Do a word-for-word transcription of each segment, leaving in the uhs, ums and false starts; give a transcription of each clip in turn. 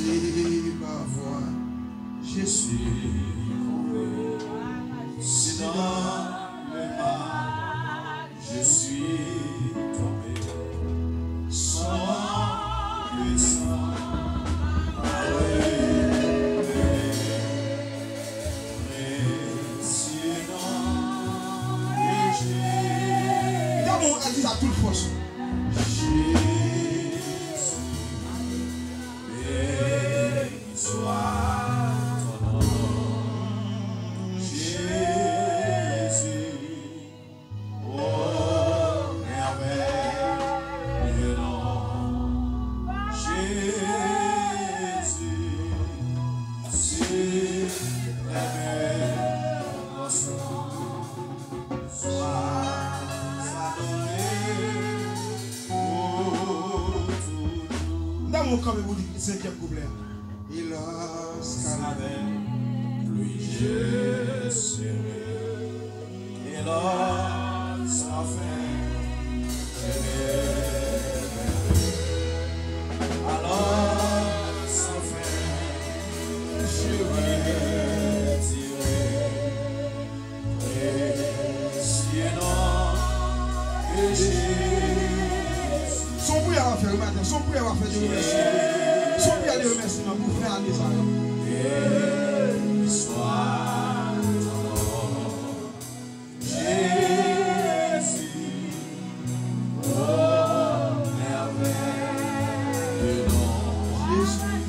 Et parfois, je suis tombé. C'est dans le mal, je suis tombé. Sans le sang, à relever. Précieux nom de Jésus. Gade yon atis a tout fòs. Jésus, béni soit ton nom. Jésus, oh, merveilleux nom. Jésus, suprême nom. Soit adoré pour toujours. N a yon kanpe pou di senkyèm kouplè a. Et lorsqu'avec plusieurs serrures, et lorsqu'enfin je me réveille, alors enfin je redirai. Précieux nom de Jésus. Se yon priyè w ap fè, wi, maten. Se yon priyè w ap fè de remèsiman. Se yon priyè de remèsiman pou fen ane sa yo. Béni soit ton nom, Jésus. Oh, merveilleux nom. Jésus,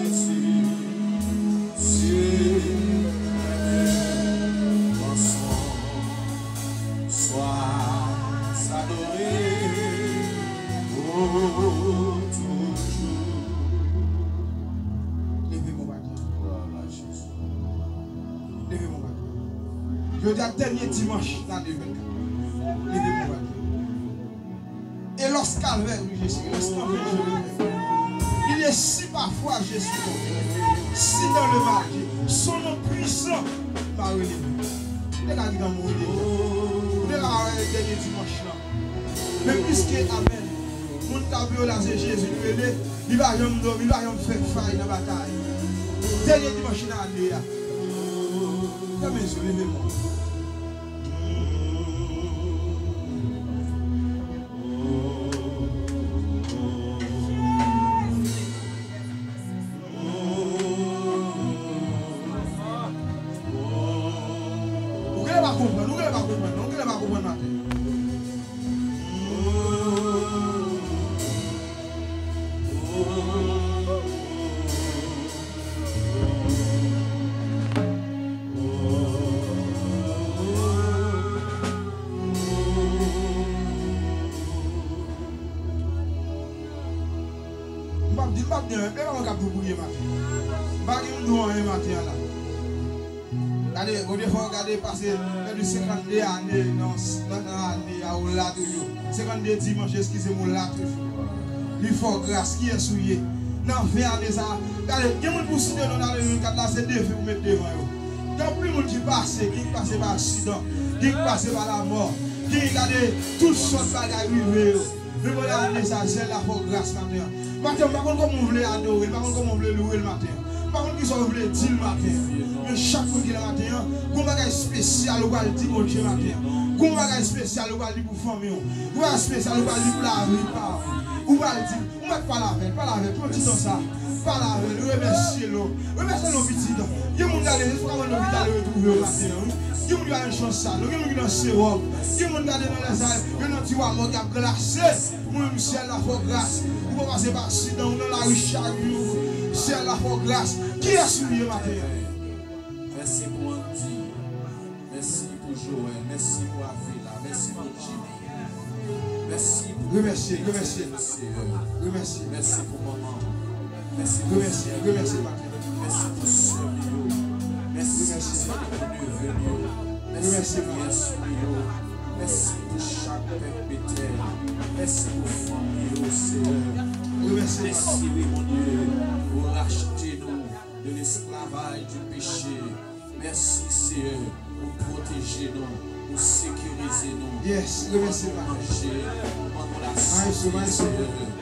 Jésus, suprême ranson, sois adoré pour toujours. Leve men w, Papa. Leve men w, Papa. Jodi a dènye dimanch lane vennkat. Leve men w, Papa. Et lorsqu'avec lui je serai, lorsqu'avec je le fais. Il est si parfois je suis tombé, si dans le mal, son nom puissant m'a relevé. Ou te ka gentan mouri deja. Ou te ka wè dènye dimanch lan. Men piske, amèn, moun k ap viv la se Jezi li rele, li pa janm dòmi, li pa janm fè fay nan batay. Dènye dimanch nan ane a. Fèmen zye w, leve men w. Ou genlè pa konprann, ou genlè pa konprann, ou genlè pa konprann maten. M p ap di, m p ap di anyen. E pa mwen k ap di w priye maten. M pa gen m di w anyen maten an la. Gade, gon de fwa w gade pase pèdi senkannde ane nan, nan, nan ane a, ou la toujou. Senkannde dimanch, eskize m, ou la toujou. Li fè w gras, kiyès ou ye? Nan fen ane sa a, gade, gen moun pou site non nan de mil vennkat la, se defi pou met devan yo. Gen anpil moun ki pase, gen ki pase pa aksidan, gen ki pase pa lamò, gen ki gade tout sòt bagay rive yo. Men pandan ane sa, syèl la fè w gras maten an. Maten an, m pa konn kòman w vle adore l, m pa konn kòman w vle lwe l maten an. M pa konn kisa w vle di l maten an. Men chak moun ki la maten an, gon bagay espesyal ou pral di Bondye maten an. Gon bagay espesyal ou pral di pou fanmi w. Gon bagay espesyal ou pral di pou lavi pa w. Ou pral di, ou mèt pale avè l, pale avè l, pran ti tan sa. Pale avè l, remèsye l. Remèsye l non pitit. Gen moun gade, se sou kòman lopital yo retwouve yo maten an, wi. Gen moun ki pa gen chans sa, non. Gen moun ki nan sewòm. Gen moun gade nan lè sa, yo nan tiwa mòg, y ap glase. Mwen menm, syèl la fè w gras. Ou pa pase pa aksidan, ou nan lari chak jou. Syèl la fè w gras. Kiyès ou ye maten an? Mèsi pou Andy. Mèsi pou Joël. Mèsi pou Avila. Mèsi pou Jimmy. Mèsi pou Remèsye, remèsye. Seyè. Remèsye. Mèsi pou manman. Mèsi pou Remèsye, frè yo. Remèsye, Papa. Mèsi pou sè m yo. Mèsi, Remèsye. Seyè, pou neve m yo. Mèsi Remèsye, pou Papa. Pyès m yo. Mèsi pou chak pèp Betèl. Mèsi pou fanmi yo, Seyè. Remèsye, Papa. Mèsi, wi, Bondye, ou rachte nou de lesklavaj di peche. Mèsi, Seyè, ou pwoteje nou, ou sekirize nou. Yes, ou ban nou manje, ou ban nou lasante, Seyè.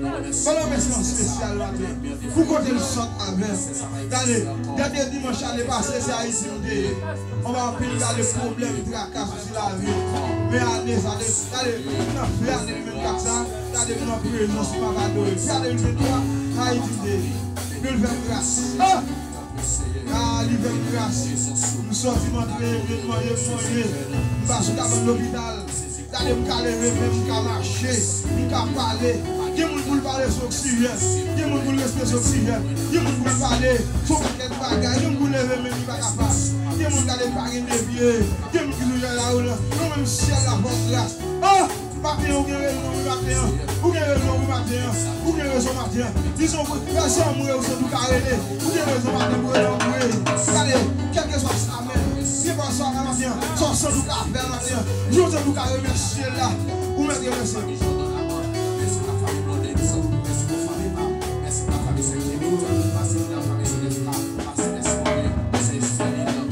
Ban l remèsiman espesyal maten pou kote l sot avè m. Gade, dènye dimanch ane pase, se Ayiti m te ye. Anba anpil gade pwoblèm, traka, sousi lavi. Men ane sa, gade, gade, m nan fen ane de mil vennkat sa, gade m nan prezans, m ap adore. Gade de mil venntwa, Ayiti m te ye. Bondye fè m gras. Ah! Ah, li fè m gras. M sòti, m antre, m vin manje, m manje. M pa sou kabann lopital. Gade, m ka leve men m, m ka mache, m ka pale. Gen moun pou l pale sou oksijèn. Gen moun pou l respire sou oksijèn. Gen moun pou l pale sou pakèt bagay. Gen moun pou l leve men m, li pa kapab. Gen moun, gade, pa gen de pye. Gen moun ki sou jè lari la. Mwen menm, syèl la fè w gras. Ah! Maten an, ou gen rezon, wi, maten an. Ou gen rezon, wi, maten an. Ou gen rezon, maten an. Dizon, wi, frè zanmi, ou santi w ka rele. Ou gen rezon, maten, pou rele, pou rele. Gade, kèlkeswa sa, men, se pa sa, maten an. Sa w santi w ka fè, maten an. Jodi a, ou ka remèsye l la. Ou mèt remèsye. Mèsi pou lafanmi Blondins. Mèsi pou fanmi pa m. Mèsi pou lafanmi Sen Kevin. Mèsi pou lafanmi Senesta. Mèsi, mèsi, Bondye. Mèsi, Estèlina.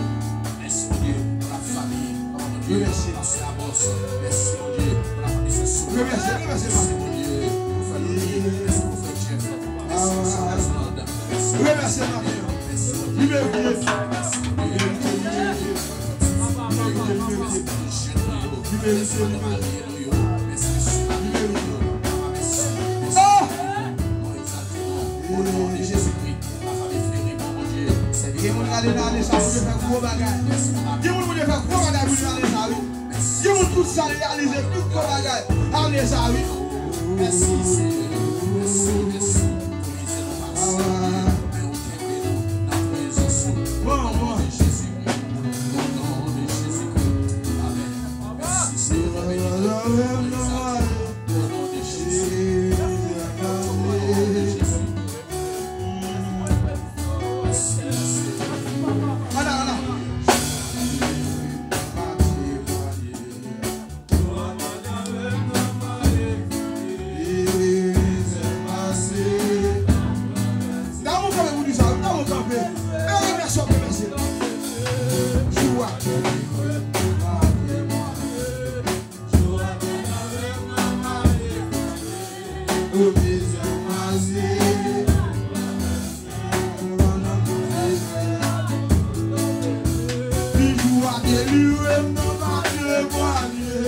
Mèsi, Bondye, pou lafanmi. Papa Bondye, pase a bòs. Mèsi, Bondye, pou lafanmi Sensou. Mèsi, Bondye, pou fè Loni. Mèsi pou fè Jeff. Mèsi pou Sandland. Mèsi, Bondye. Mèsi, Bondye. Mèsi, Bondye. Mèsi pou jèn nou yo. Mèsi pou jèn nou yo. Mèsi, Bondye. Papa, mèsi. Mèsi. Non, egzalteman. O non de Jezikri. Gen moun gade nan ane sa, Bondye fè gwo bagay. Gen moun Bondye fè gwo bagay pou li nan ane sa, wi. Gen moun tout sa reyalize, tout gwo bagay ane sa, wi. Mèsi, Senyè. Mèsi, mèsi. Pou mizè nou pase, men ou kenbe nou nan prezans ou. O non de Jezikri. O non de Jezikri. Amèn. Mèsi, Senyè. Mèsi, Senyè. O non de Jezikri. O non de Jezikri. Damou kanpe pou di sa, damou kanpe. E remèsye, remèsye. Jou a. Bijou a delire m nan matemwanye.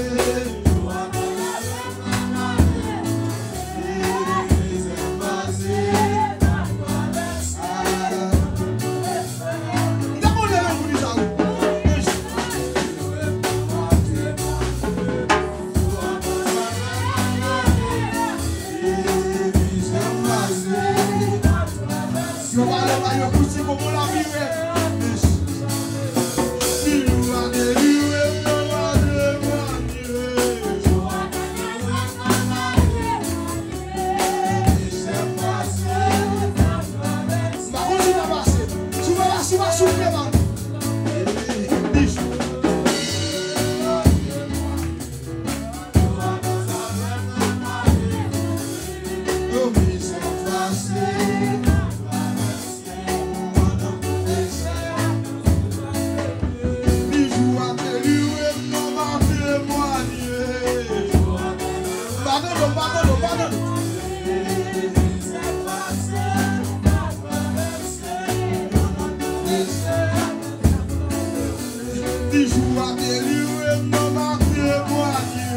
Yo pale pa yo koute kòman la vire. Bijou a delire m nan matemwanye. M pa konn si w pa pase. Si w pa pase, w pa soufle, pa. Bijou. Yo, bijou pase. Bijou a delire m nan matemwanye. Pa tande, pa tande, pa tande. Bijou a delire m nan matemwanye.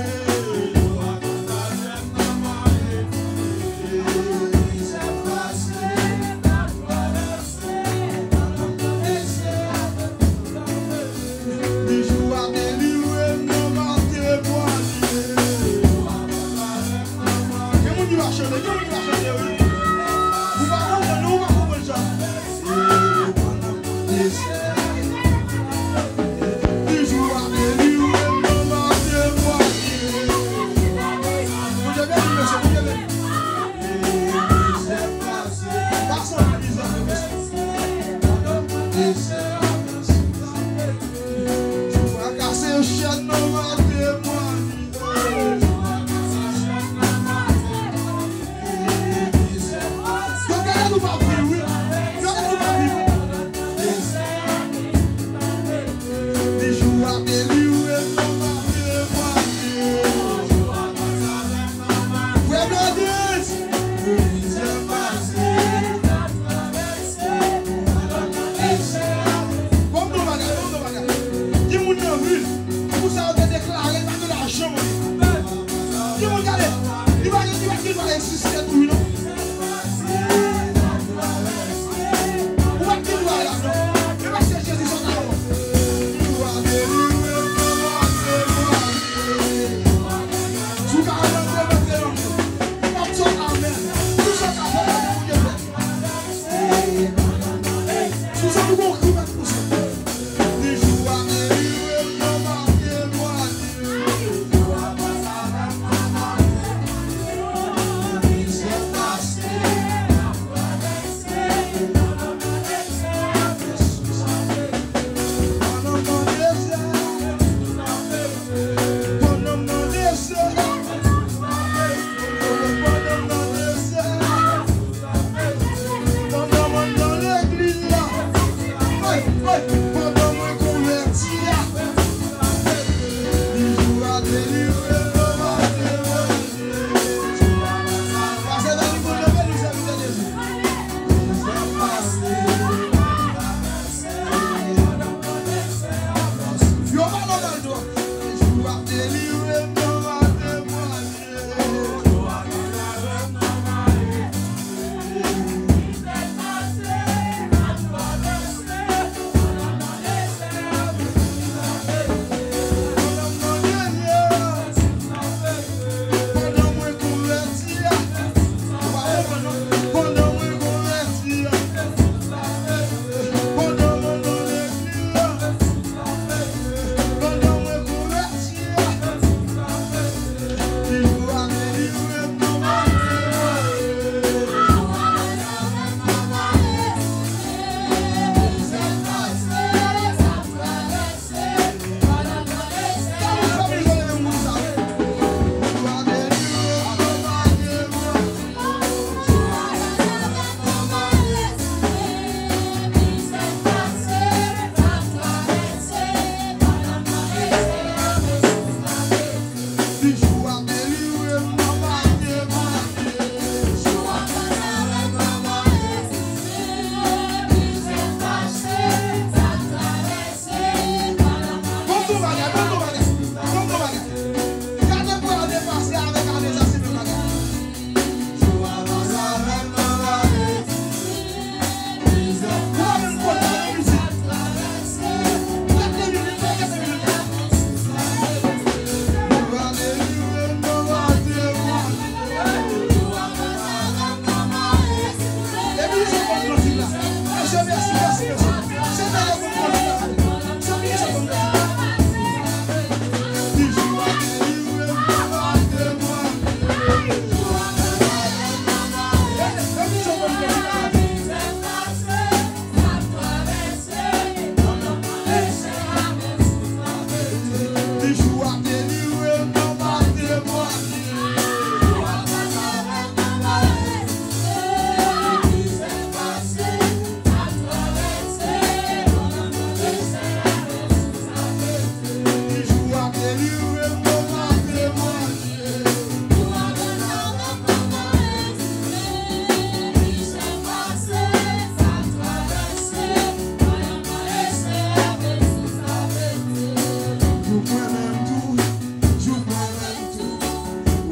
Bijou a delire m nan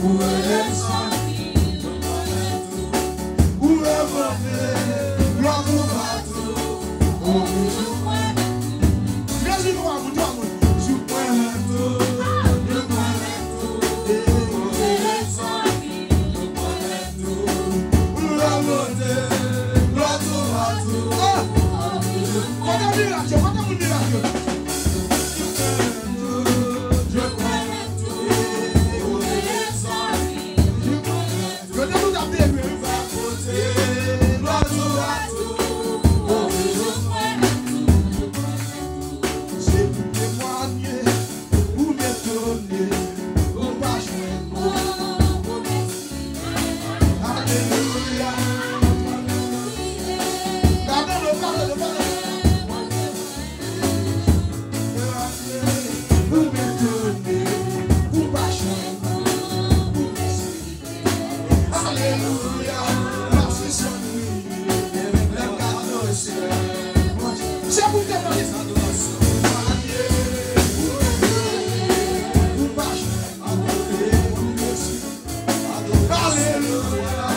Ou rele zanmi, ou remonte, lòt ou pa tou. Mezi nou a moun, twa moun. Jou mwen tou, jou mwen tou, ou rele zanmi, ou remonte, lòt ou pa tou. Kote mirak yo, kote moun mirak yo? Alelouya. Gade nou, gade nou, gade nou. Ou etone, ou pa jwenn, ou mesi. Alelouya, mèsi Senyè. Lè m gade nan syèl, se pou te mande sa. Ou etone, ou pa jwenn, ou mesi. Alelouya.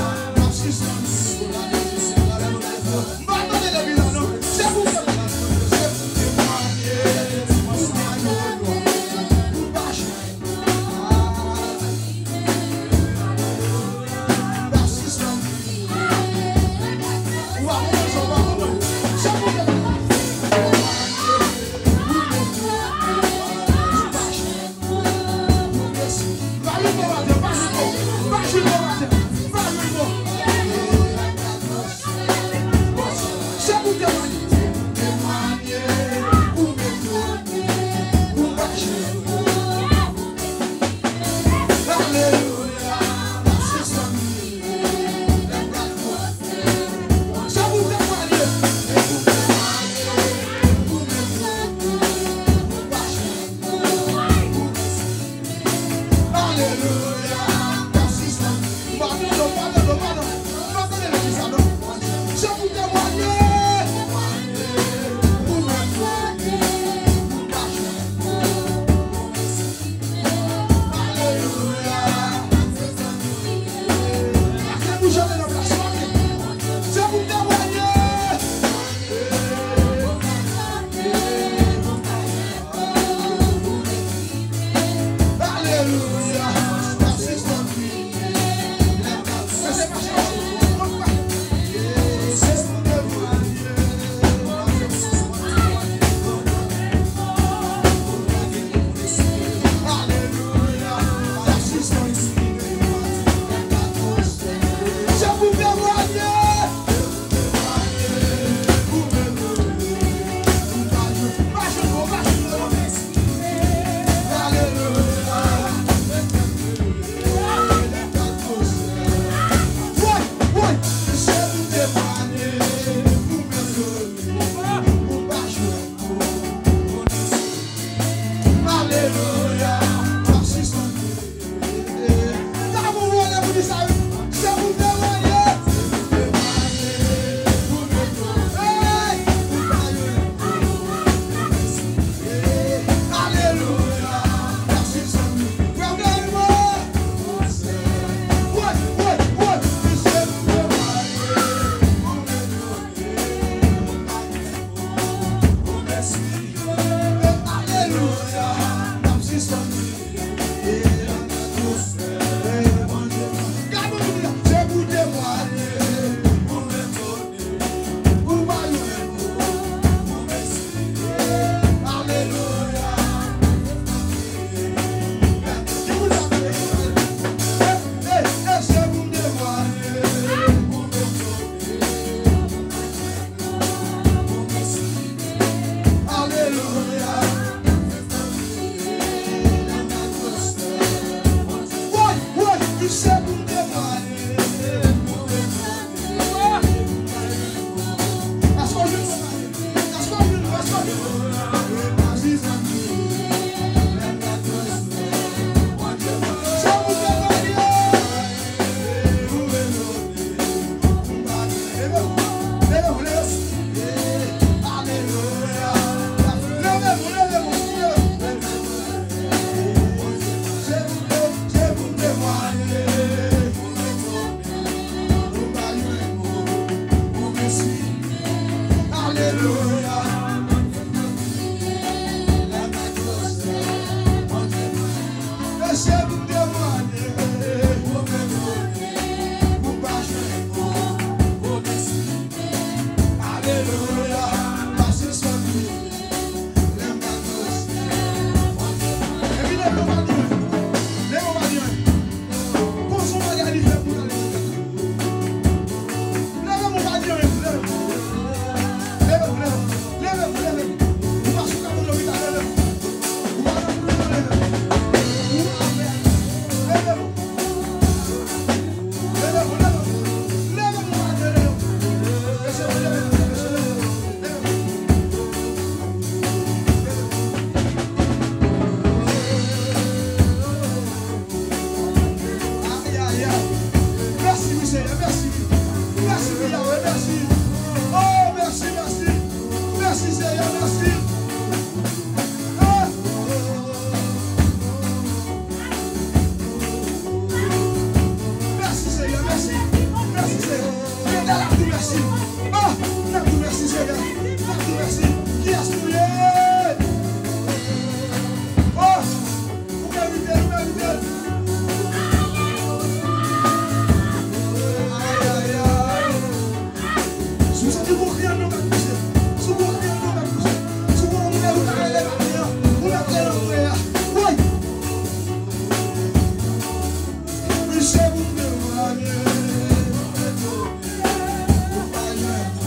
Mèsi. Ah, n ap di mèsi, Seyè. N ap di mèsi. Kiyès nou ye? Oh, ou merite l, ou merite l. Ay, ay, ay. Si w santi w gon kri anndan w ka pouse. Si w gon kri anndan w ka pouse. Si w gon kri ou ka leve maten an, ou mèt leve nan kri a. Woy! Misye pou mwen ale. Ou pa jwenn.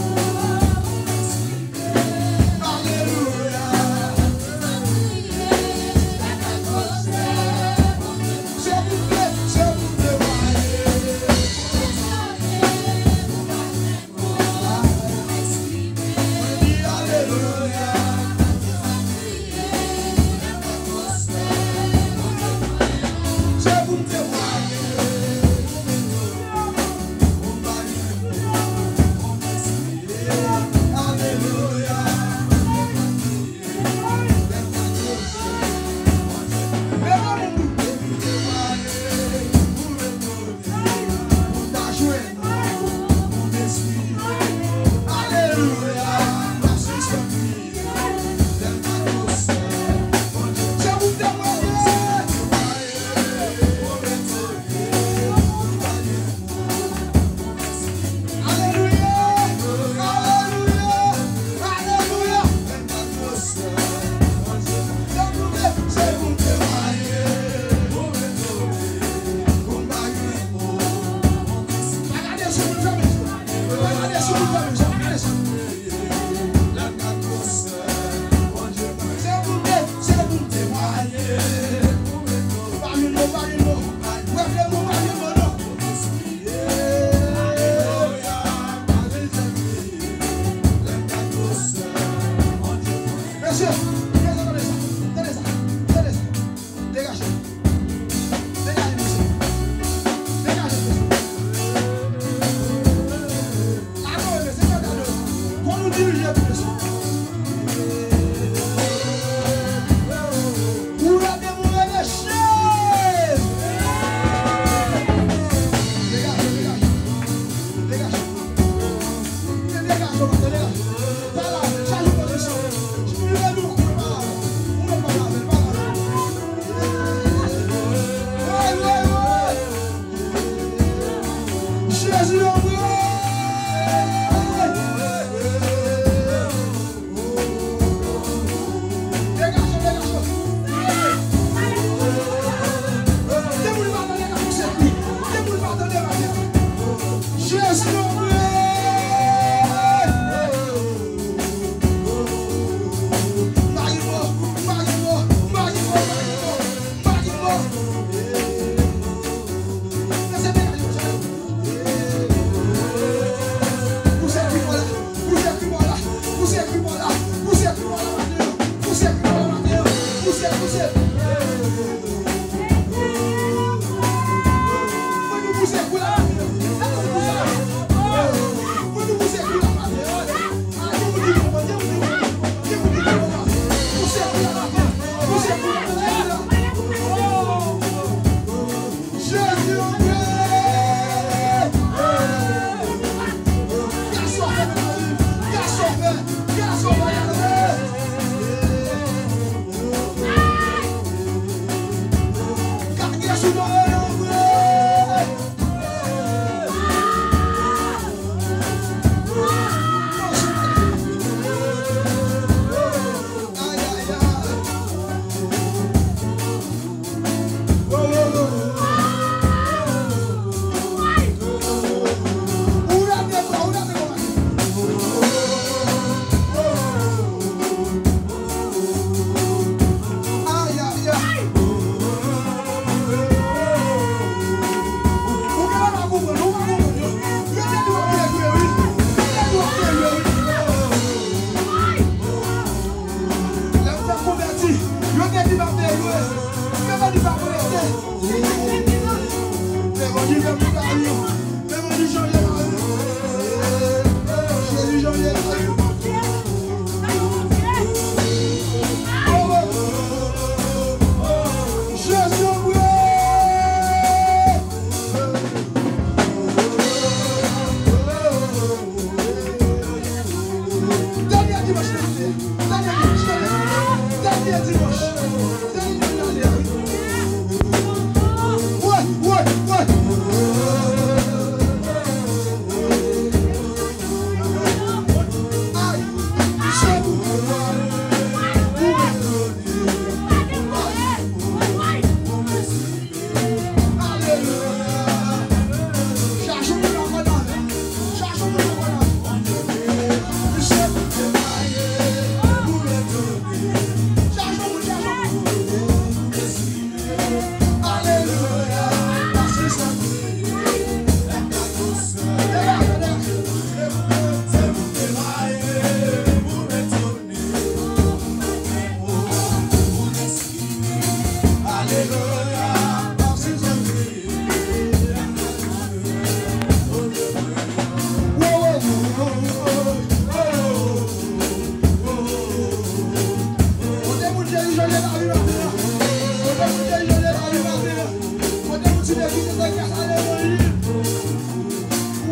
Se gras a levanjil.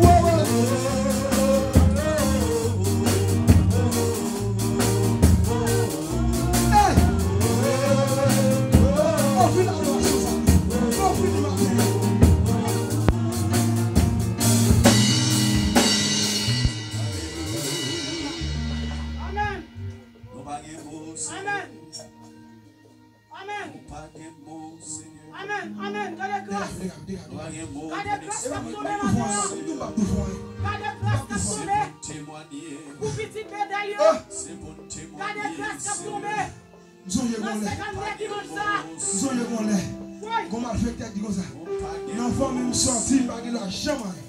Wowo. Hey! Ofri l adorasyon sa. Ofri l maten an. Amèn. Nou pa gen mo, Senyè. Amèn. Amèn. Nou pa gen mo, Senyè. Amèn. Amèn. Gade gras. Nou pa gen mo pou n eksprime. Gade gras k ap tonbe maten an. Gade gras k ap tonbe. Se pou n temwanye. Pou pitit Bedèl yo. Ah! Se pou n temwanye, Senyè. Gade gras k ap tonbe. M sonje gon lè. Nan senkann nèf dimanch sa. M sonje gon lè. Wi. Gon malfektè ki di konsa. Nan fanmi m sòti, m pa gen dwa janm ale.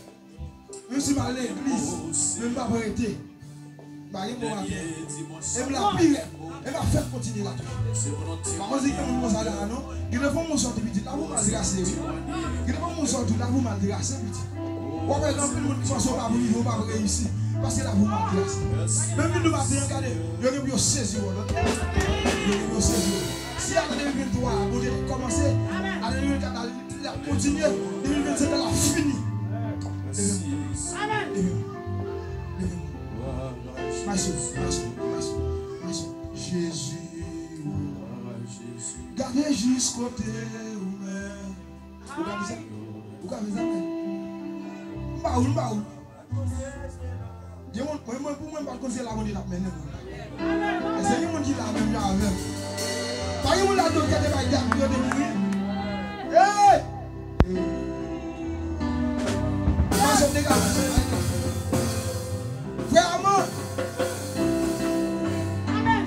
Menm si m al legliz, men m p ap rete. M pa gen mo maten an. E m la pi rèd. E m ap fèk kontinye la toujou. M pa panse gen moun konsa la a non. Gen de fwa moun sòti pitit la pou maltrase wi. Gen de fwa moun sòti la pou maltrase pitit. W ap wè gen anpil moun ki panse w p ap rive, w p ap reyisi. Paske la pou maltrase. Menm vin nou maten an, gade, yo gen pou yo sezi w, non? Yo gen pou yo sezi w. Si ane de mil venntwa a, Bondye te kòmanse, ane de mil vennkat la, l ap kontinye, de mil vennsenk la, l ap fini. Leve m. Leve m. Leve m. Maestro, maestro, maestro, maestro. Jezi. Gade jis kote ou menm. Ou ka di sa? Ou ka di sa, men? M pa ou, m pa ou. Gen moun, mwen, mwen, pou mwen, m pa t konn se la Bondye t ap mennen mwen. Èske gen moun ki la menm jan avè m? Pa gen moun la tou ki te bay dat pou yo te mouri? Hey! Hey! Pase m degaje. Vrèman! Amèn.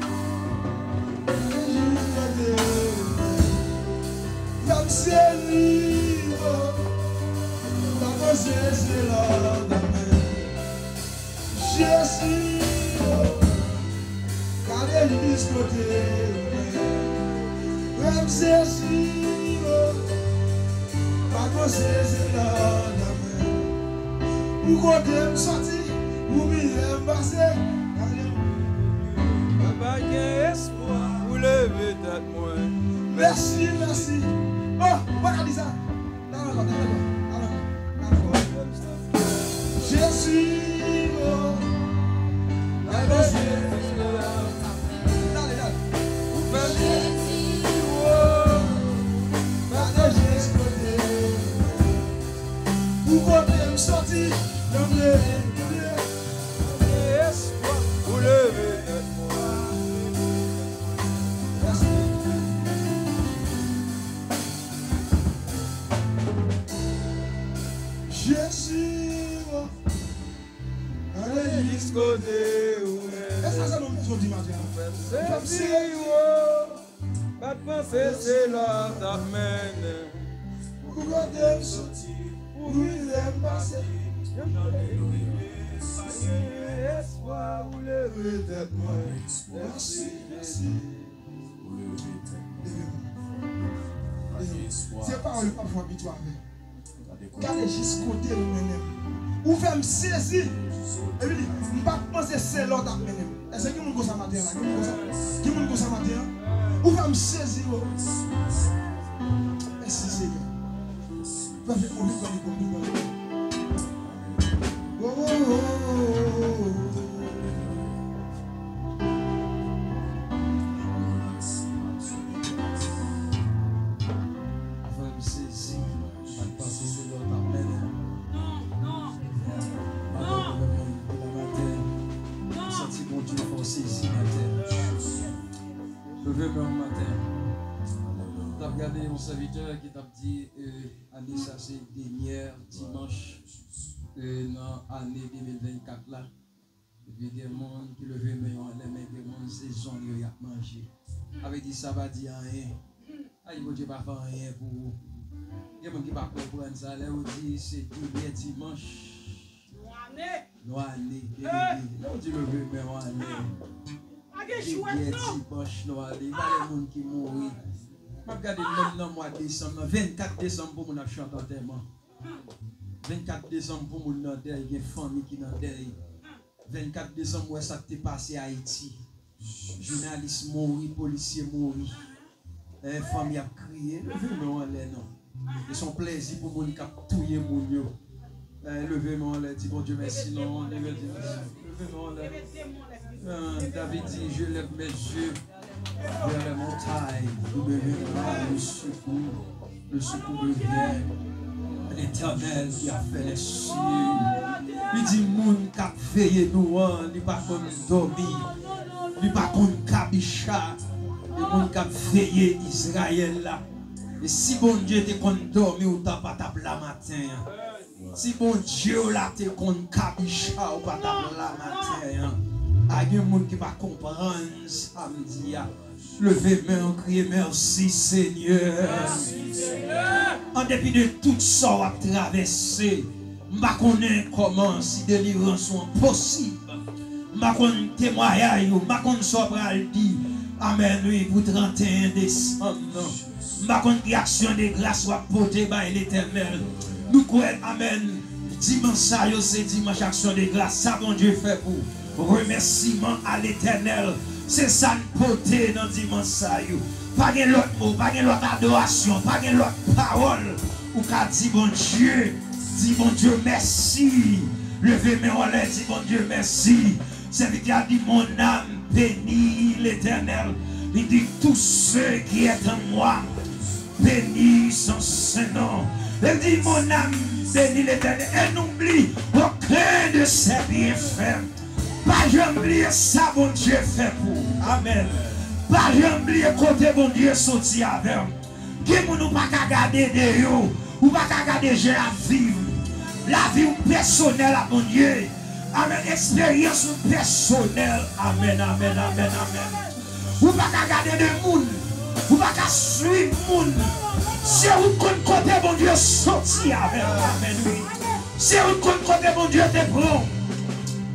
Fè m sezi, oh. Pa panse se lòt, amèn. Jezi, oh. Gade jis kote ou ye. Fè m sezi, oh. Pa panse se lòt, amèn. Pou kote m sòti, pou milye m pase. Gade. Mwen pa gen espwa pou leve tèt mwen. Mèsi, mèsi. Oh, ou pa ka di sa. Talè ankò, talè ankò, talè ankò, talè ankò. Jezi, oh. Gade, Jezi. Dale, dale. Ou fè m sezi, oh. Gade jis kote. Pou kote m sòti, nan mwen, espwa pou leve tèt mwen. Jezi, oh. Ale jis kote ou ye. E sa se nou bezwen di maten an. Fè m sezi, oh. Pa t panse se la w t ap mennen. Pou kote m soti, pou kote m pase. Espwa ou leve tèt mwen. Mèsi, mèsi. Leve m. Leve m. Se pawòl yo pafwa abitye avè. Gade jis kote ou mennen m. Ou fè m sezi. Epi li, m pa t panse se la w t ap mennen m. Èske gen moun konsa maten an la? Gen moun konsa? Gen moun konsa maten an? Ou fè m sezi, o. Mèsi, Senyè. Fè, fè, konbit, konbit, konbit, konbit. Oh, oh, oh, oh, oh. Ou fè m sezi. Pa t panse se la w t ap mennen m. Non, non. Papa, non. Leve men w pou la maten. Non. M santi Bondye fè w sezi maten. Leve men w maten. M t ap gade yon sèvitè ki t ap di, eh, ane sa se dènyè dimanch, eh, nan ane de mil vennkat la. Epi gen moun ki leve men yo anlè, men gen moun se zòn yo y ap manje. Sa vle di sa pa di anyen. Ay, Bondye pa fè anyen pou ou. Gen moun ki pa konprann sa. Lè yo di se dènyè dimanch. Nou ane. Nou ane. Lè yo di leve men w anlè. Dènyè dimanch nou ane. Pa gen moun ki mouri. M ap gade menm nan mwa desanm nan, vennkat desanm pou moun ap chante antèman. Vennkat desanm pou moun nan dèy, gen fanmi ki nan dèy. Vennkat desanm, ou wè sa k te pase Ayiti. Jounalis mouri, polisye mouri. Eh, fanmi ap kriye, leve men w anlè non. E se yon plèzi pou moun k ap touye moun yo. Eh, leve men w anlè, di Bondye mèsi non, leve di mèsi. Leve men w anlè. Ah, David di, je lève mes yeux vers les montagnes, d'où me viendra le secours. Le secours me vient de l'Éternel qui a fait les cieux. Li di moun k ap veye nou an, li pa konn dòmi, li pa konn kabicha. E moun k ap veye Izrayèl la. E si Bondye te konn dòmi, ou ta pa t ap la maten an. Si Bondye w la te konn kabicha, ou pa t ap la maten an. A gen moun ki pa konprann sa m di a. Leve men w, kriye, mèsi Senyè. An depi de tout sa w ap travèse, m pa konnen kòman, si delivrans ou an posib. M pa konn temwayaj ou, m pa konn sa w pral di. Amèn, wi, pou trannteyen desanm nan. M pa konn ki aksyon de gras w ap pote bay Letènèl. Nou kwè, amèn, dimanch sa yo se dimanch aksyon de gras. Sa Bondye fè pou remèsiman a Letènèl. Se sa n pote nan dimanch sa yo. Pa gen lòt mo, pa gen lòt adorasyon, pa gen lòt pawòl. Ou ka di Bondye, di Bondye mèsi. Leve men w anlè, di Bondye mèsi. Sèvitè a di, mon âme bénit l'Éternel. Li di, tous ceux qui est en moi, bénisse son saint nom. Li di, mon âme bénit l'Éternel et n'oublie aucun de ses bienfaits. Pa janm bliye sa Bondye fè pou ou. Amèn. Pa janm bliye kote Bondye soti avè w. Gen moun ou pa ka gade de yo, ou pa ka gade jan y ap viv. Lavi w pèsonèl a Bondye. Amèn. Eksperyans ou pèsonèl. Amèn, amèn, amèn, amèn. Ou pa ka gade de moun. Ou pa ka swiv moun. Se ou k konn kote Bondye soti avè w. Amèn, wi. Se ou k konn kote Bondye te pran w.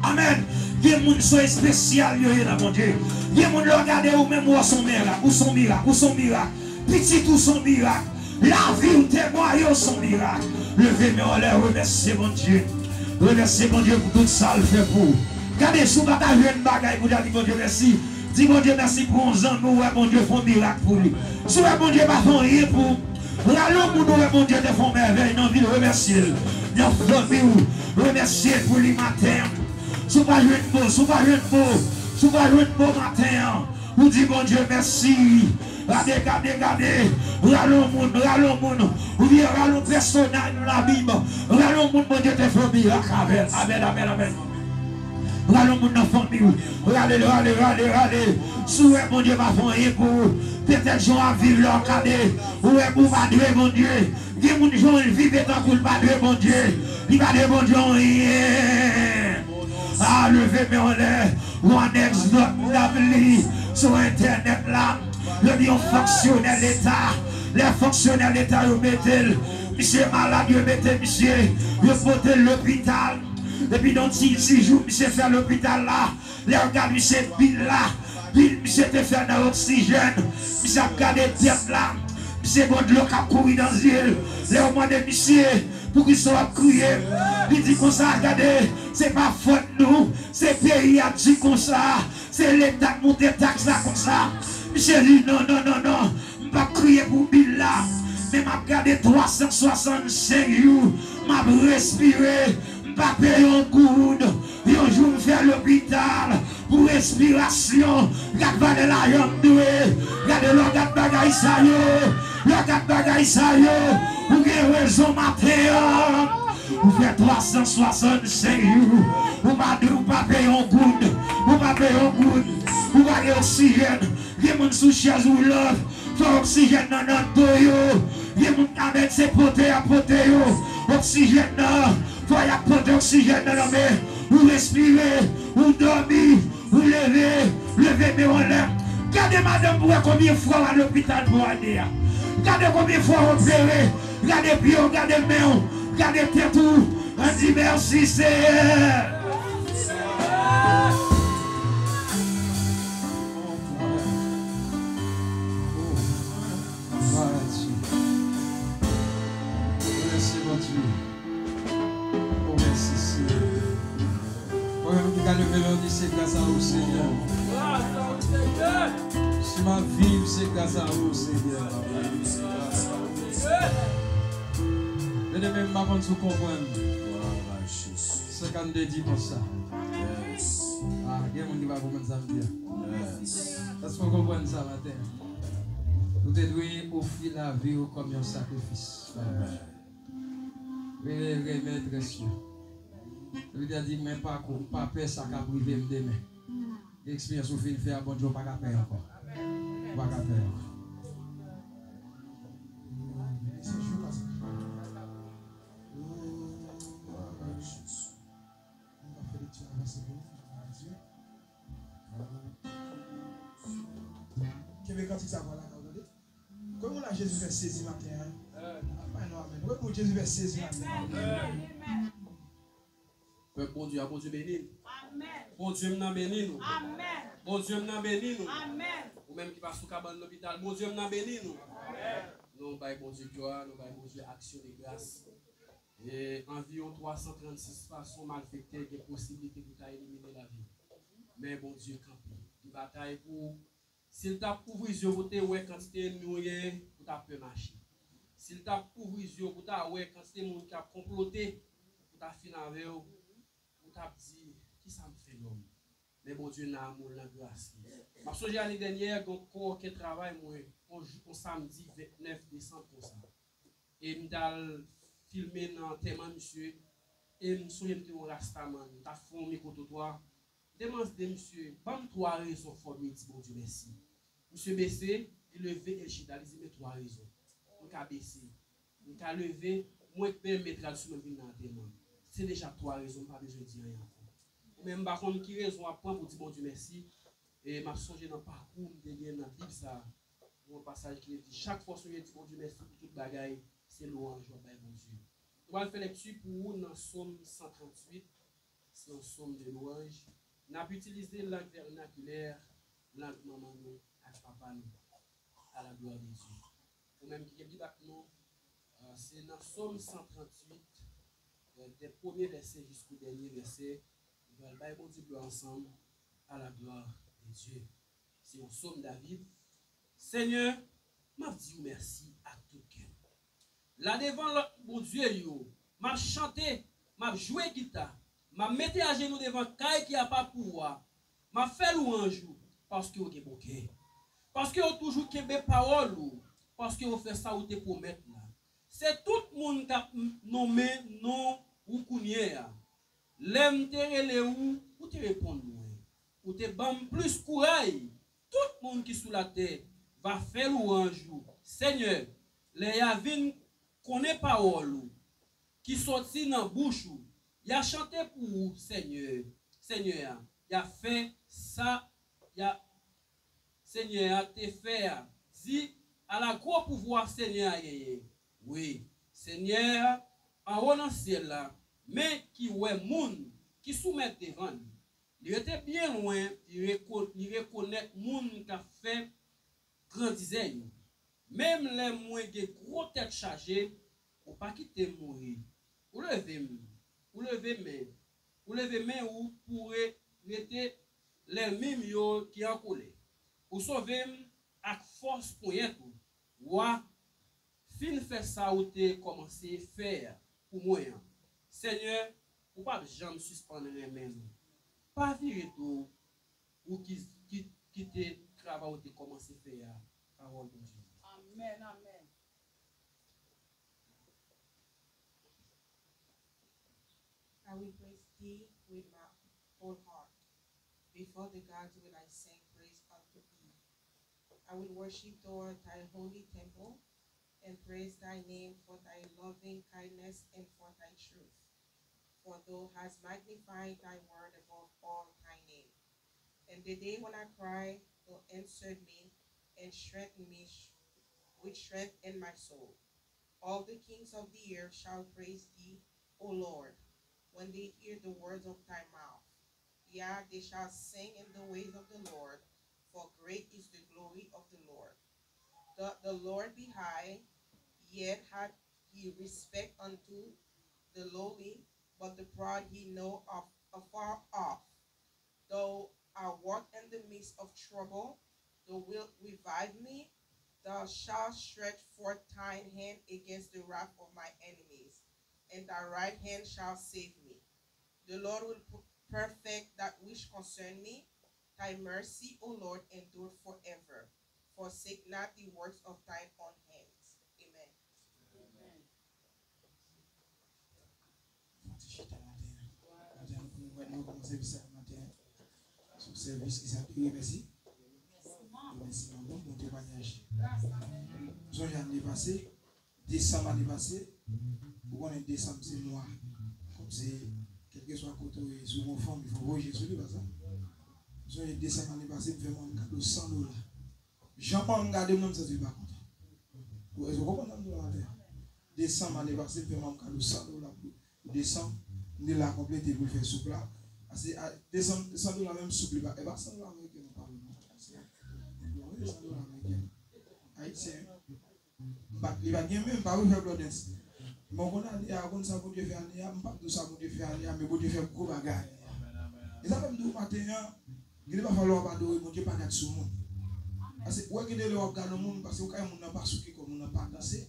Amèn. Gen moun se espesyal yo ye nan Bondye. Gen moun lè w gade ou menm ou wè se yon mirak, ou se yon mirak, ou se yon mirak. Pitit ou se yon mirak. Lavi w temwaye w se yon mirak. Leve men w anlè, remèsye Bondye. Remèsye Bondye pou tout sa l fè pou ou. Gade si w pa ta jwenn bagay pou w ta di Bondye mèsi. Di Bondye mèsi pou yon zanmi w wè Bondye fè yon mirak pou li. Si w wè Bondye pa fè anyen pou ou, rale yon moun ou wè Bondye te fè yon mèvèy nan vi l, remèsye l. Nan fanmi w, remèsye l pou li maten an. Si w pa jwenn mo, si w pa jwenn mo, si w pa jwenn mo maten an, ou di Bondye mèsi. Gade, gade, gade. Rale yon moun, rale yon moun. Oubyen rale yon pèsonaj nan Labib. Rale yon moun Bondye te fè yon mirak avè l. Amèn, amèn, amèn. Rale yon moun nan fanmi w. Rale, rale, rale, rale. Si w wè Bondye pa fè anyen pou ou, petèt jan w ap viv la, w gade, ou wè ou pa dwe Bondye. Gen moun jan l viv e tankou l pa dwe Bondye. Li pa dwe Bondye anyen. A, leve men w anlè. One X dot W sou entènèt la. Yo di yon fonksyonè leta. Lè fonksyonè leta yo mete l, misye malad, yo mete misye, yo pote l lopital. Epi nan ti, ti jou misye fè lopital la, lè yo gade misye bil la, bil misye te fè nan oksijèn, misye ap gade tèt la, misye gon dlo k ap kouri nan zye l. Lè yo mande misye, poukisa w ap kriye? Li di konsa, gade, se pa fòt nou, se peyi a di konsa, se leta k moute taks la konsa. Misye di, non, non, non, non, m p ap kriye pou bil la, men m ap gade twa san swasannsenk jou, m ap respire, m pa peye yon goud. Yon jou m fè lopital pou respirasyon. Gad valè lajan m dwe. Gade lè w gad bagay sa yo. Lè w gad bagay sa yo, ou gen rezon maten an. Ou fè twa san swasannsenk jou. Ou pa dwe, ou pa peye yon goud. Ou pa peye yon goud. Ou pa gen oksijèn. Gen moun sou chèz woulant, fò oksijèn nan nan do yo. Gen moun avèk se pote y ap pote yo oksijèn nan. Fò y ap pote oksijèn nan nan men. Ou respire, ou dòmi, ou leve, leve men w anlè. Gade madanm pou wè konbyen fwa w al lopital pou ane a. Gade konbyen fwa w opere. Gade pye w, gade men w, gade tèt ou. Ann di mèsi, Seyè. Glwa a Dye. Mèsi, Bondye. O, mèsi, Senyè. Mwen menm ki ka leve men, di, se gras a ou, Senyè. Si m ap viv, se gras a ou, Senyè. Byeneme, m pa konn si w konprann. Glwa a Jezi. Senkannde di konsa. Yes. Ah, gen moun ki pa konprann sa m di a. Yes. Èske w konprann sa maten? Ou te dwe ofri lavi w kòm yon sakrifis. Amen. Re-, remèt rès yo. Epi te di, men pa kou, pa pè sa k ap rive m demen. Gen eksperyans ou fin fè a, Bondye, ou pa ka pè ankò. Ou pa ka pè ankò. Kenbe kantik sa vwa la, ka w tande? Kòm moun la Jezi fè sezi maten an. Ap bay non, amèn. Kòm moun Jezi fè sezi maten an. Pèp Bondye a, Bondye beni n. Amèn. Bondye m nan beni nou. Amèn. Bondye m nan beni nou. Amèn. Ou menm ki pa sou kabann lopital, Bondye m nan beni nou. Amèn. Nou bay Bondye glwa, nou bay Bondye aksyon de gras. E anviwon twa san trannsis fason malfektè gen posiblite pou ta elimine lavi w. Men Bondye kanpe. Li batay pou ou. Si l t ap ouvri zye w pou te wè kantite ènmi w genyen, ou t ap pè mache. Si l t ap ouvri zye w pou ta wè kantite moun k ap konplote pou ta fin avè w, ou t ap di, kisa m fè nonm? Men Bondye nan amou l, nan gras li. M ap sonje ane dènyè, gen yon kowòkè travay mwen, yon jou, yon samdi vennèf desanm konsa. E m t al filme nan antèman misye. E m sonje m te yon rastaman. M t ap fè yon mikwotwotwa. M te mande misye, ban m twa rezon fò m di Bondye mèsi. Misye bese, li leve, e l chita, li di, men twa rezon. M ka bese, m ka leve, mwen k pèmèt rad sou mwen vin nan antèman. Se deja twa rezon, m pa bezwen di anyen ankò. Ou menm, m pa konn ki rezon w ap pran pou di Bondye mèsi. E m ap sonje nan pakou m te gen nan Bib sa a, yon pasaj ki di, chak fwa w sonje di Bondye mèsi pou tout bagay, se lwanj w ap bay Bondye. Nou pral fè lekti pou ou nan Sòm san tranntuit, se yon sòm de lwanj. N ap itilize lang vènakilè, lang manman nou ak papa nou. À la gloire de Dieu. Ou menm ki gen Bib ak nou, euh, se nan Sòm san tranntuit, euh, de premye vèsè jiskou dènye vèsè, nou pral bay Bondye glwa ansanm, à la gloire de Dieu. Se yon sòm David. Senyè, m ap di w mèsi ak tout kè m. La devan lòt bondye yo, m ap chante, m ap jwe gita, m ap mete ajenou devan kay ki apa pou ou a. M ap fè lwanj ou, paske w gen bon kè. Paske w toujou kenbe pawòl ou, paske w fè sa ou te pwomèt la. Se tout moun k ap m-, nonmen non ou kounye a. Lè m te rele ou, ou te reponn mwen. Ou te ban m plis kouray. Tout moun ki sou latè va fè lwanj ou, Senyè. Lè y a vin konnen pawòl ou ki soti nan bouch ou, y a chante pou ou, Senyè. Senyè a, y a fè sa y a Senyè a te fè a, di, ala gwo pouvwa Senyè a genyen. Wi, Senyè a anwo nan syèl la, men ki wè moun ki soumèt devan li. Li rete byen lwen, li reko-, li rekonèt moun k ap fè grandizè yo. Menm lè mwen gen gwo tèt chaje, ou pa kite m mouri. Ou leve m, ou leve men, ou leve men ou pou re-, rete lènmi m yo ki an kolè. Ou sove m ak fòs ponyèt ou. Wa, fin fè sa ou te kòmanse fè pou mwen an. Senyè, ou p ap janm sispann renmen nou. Pa vire do, ou ki, ki, kite travay ou te kòmanse fè a. Pawòl Bondye. Amèn, amèn. I will praise thee with my whole heart. Before the gods will I sing praise unto thee. I will worship toward thy holy temple and praise thy name for thy loving kindness and for thy truth. For thou hast magnified thy word above all thy name. And the day when I cried, thou answered me and strengthened me sh-, with strength in my soul. All the kings of the earth shall praise thee, O Lord, when they hear the words of thy mouth. Yeah, they shall sing in the ways of the Lord, for great is the glory of the Lord. Doth the Lord be high, yet hath he respect unto the lowly, but the proud he know of afar off. Though I walk in the midst of trouble, thou wilt revive me. Thou shalt stretch forth thine hand against the wrath of my enemies, and thy right hand shall save me. The Lord will p- perfect that which concern me. Thy mercy, O Lord, endure forever. Forsake not the works of thine own hands. Amen. Fon ti chita maten an. Maten an, nou, nou kòmanse sèvis sa maten an. Se yon sèvis ki sa te remèsi. Remèsiman, bon, bon temwayaj. Sonje ane pase, desanm ane pase, ou konnen desanm se mwa. Kòm se, kèlkeswa kote w ye, si w gon fanmi, fò w voye sou li, pa sa. Sonje desanm ane pase, m fè manman m kado san dola. Jan manman m gade m nan, m santi l pa kontan. Ou, èske w konprann sa m di w la maten an? Desanm ane pase, m fè manman m kado san dola pou desanm, m te la konplete pou l fè soup la. Pase a, desanm, san dola menm soup li pa, e pa san dola ameriken non, pa vre non. Se, wi, san dola ameriken. Ayisyen, m pa, li pa t gen men, m pa vle fè bloodens. Men w konn ane a, w konn sa Bondye fè ane a, m p ap di w sa Bondye fè ane a, men Bondye fè gwo bagay ane a. E sa fè m di w maten an, gen de pafwa lè w ap adore Bondye, pa gad sou moun. Pase, w wè gen de lè w ap gad yon moun, pase w ka wè moun nan pa souke kò, moun nan pa danse.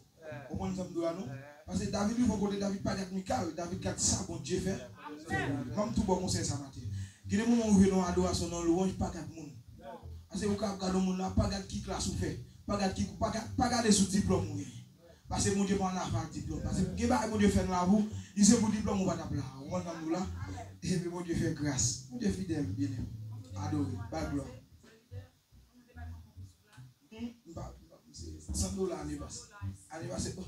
Ou konprann sa m di w la non? Pase David rive yon kote, David pa gad Mikal, David gad sa Bondye fè. Ban m tou ba w konsèy sa maten. Gen de moman ou rive nan adorasyon, nan lwanj, pa gad moun. Pase ou ka ap gad yon moun la, pa gad ki klas ou fè. Pa gad ki, pa gad, pa gade sou diplòm ou genyen. Pase Bondye pa ann afè ak diplòm. Pase gen bagay Bondye fè nan lavi w, li se pou diplòm ou pa t ap la. Ou konprann sa m di w la? Epi Bondye fè gras. Bondye fidèl, byeneme. Adore, ba l glwa. Hmm, m pa, m pa, se san dola ane pase. Ane pase, oh,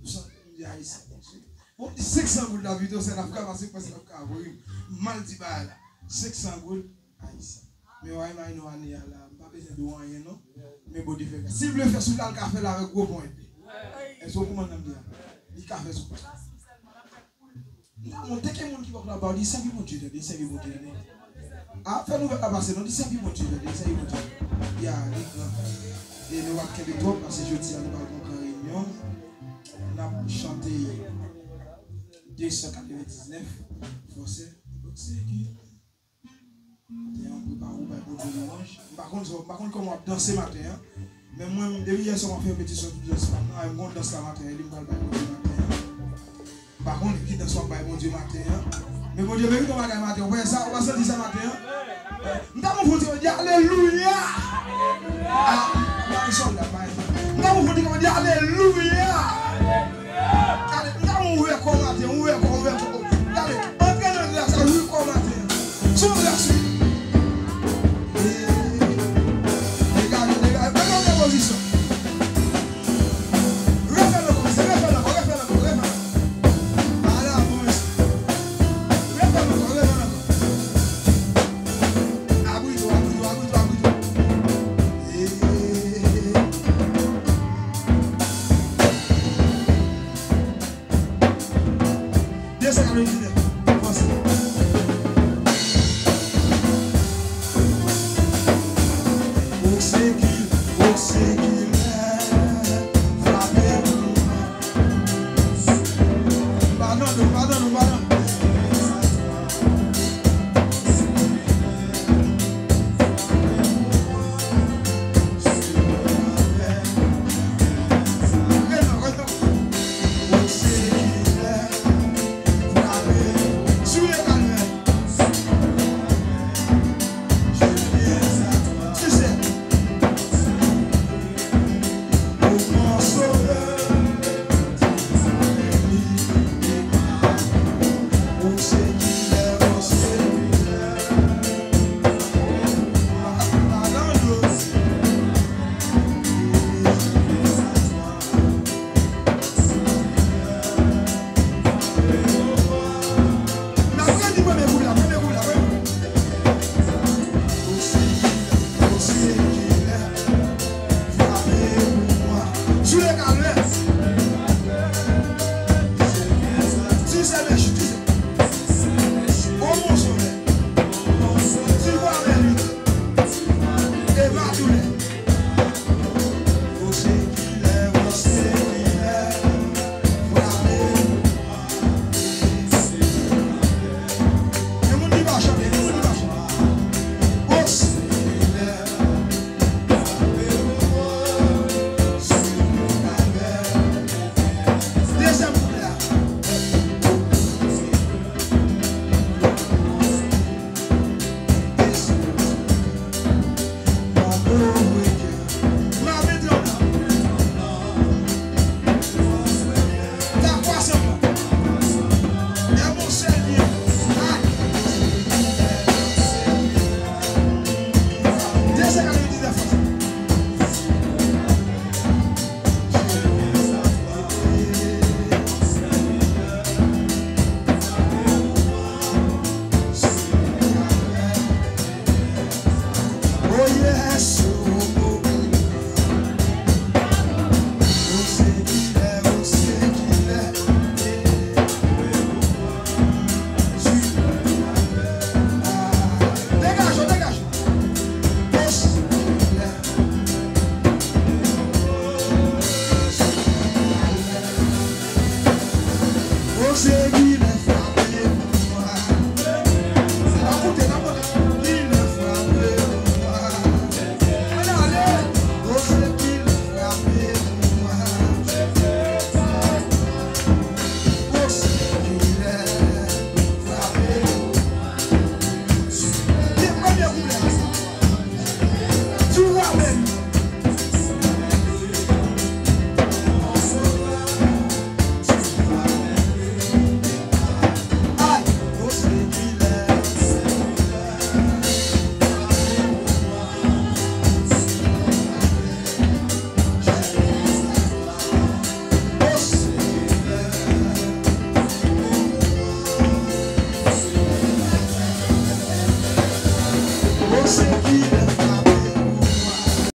san, m di Ayisyen, Bondye. Bon, m di senk san goud la, videyo sa n ap ka pase, pase n ap ka voye. M mal di bagay la. Senk san goud, Ayisyen. Men w a imajine w ane a la, m pa bezwen di w anyen non. Men Bondye fè gras. Si l vle fè sou la, l ka fè l avèk gwo ponyèt li. Èske w konprann sa m di a? Li ka fè sou la. Non, te gen moun ki poko la ba w, di sèvi Bondye tande, sèvi Bondye tande. A, fè nouvèl la pase non, di sèvi Bondye tande, sèvi Bondye. Ya, li gran. E nou p ap kenbe twòp, pase jodi a nou pral gon gran reyinyon. N ap chante de san katrevendiznèf, fòse, se ki Maten an, prepare w bay Bondye lwanj. M pa konn sa, m pa konn kòman w ap danse maten an. Men mwen, depi yè swa m ap fè repetisyon tout dans pa m nan, m gon dans la maten an, epi m pral bay Bondye maten an. M pa konn ki dans w ap bay Bondye maten an. Men Bondye merite yon bagay maten an. Ou pa wè sa, ou pa santi sa maten an? M ta moun fon ti di alelouya! Ah, m pa yon sòlda, m pa yon sòlda. M ta moun fon ti di alelouya! Gade, gade, ouvè kò w maten, ouvè kò, ouvè kò. Gade, antre nan gras la, ouvè kò w maten. Se yon gras, wi. Degaje, degaje, pran yon pozisyon. Refè l ankò, mesye, refè l ankò, refè l ankò, refè l ankò. Ala bon, mesye. Refè l ankò, refè l ankò. Abrite w, abrite w, abrite w, abrite w. De san katrevendiznèf. Avanse. Ou se ki, ou se ki lè frape pou mwen. Pa tande, pa tande, pa tande.